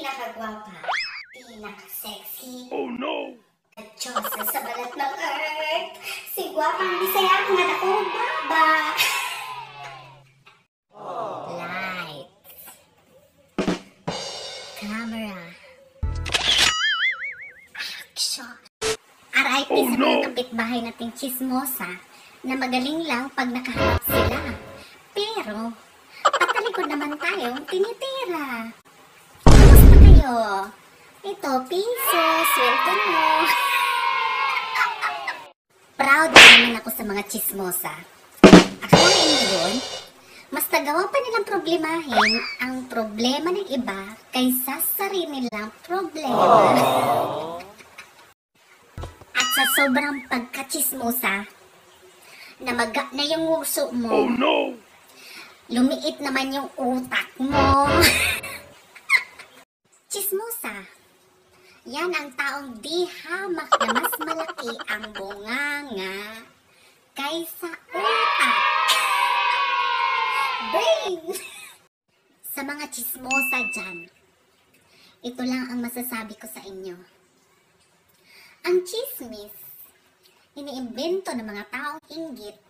pinakagwapa, pinaka-sexy, Oh no! katsosa sa balat ng earth, si Gwapang Bisaya nga ako, baba. Lights. Camera. Action. RIP Oh, sa no. mga kapitbahay nating chismosa na magaling lang pag nakaharap sila. Pero, patalikod naman tayong tinitira. Kamusta kayo? Ito, piso, sweldo mo. Proud naman ako sa mga chismosa. Akalain mo yun, mas nagawa pa nilang problemahin ang problema ng iba kaysa sa sarili nilang problema. At sa sobrang pagkachismosa, namaga na yung nguso mo, Oh no! lumiit naman yung utak mo. Chismosa. Yan ang taong di hamak na mas malaki ang bunganga kaysa utak. Brain! Sa mga chismosa dyan, ito lang ang masasabi ko sa inyo. Ang chismis, iniimbento ng mga taong inggit,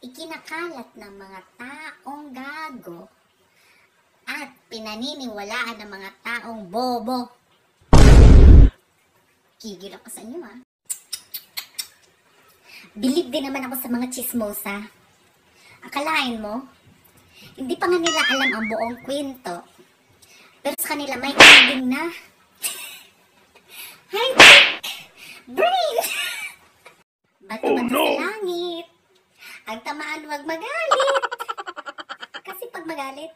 ikinakalat ng mga taong gago, at pinaniniwalaan ng mga taong bobo. Gigil ako sa inyo, ha? Bilib din naman ako sa mga chismosa. Akalain mo, hindi pa nga nila alam ang buong kwento. Pero sa kanila may ending na. High-tech! Brain! Bato-bato Oh, no. sa langit. Ang tamaan, huwag magalit. Kasi pag magalit,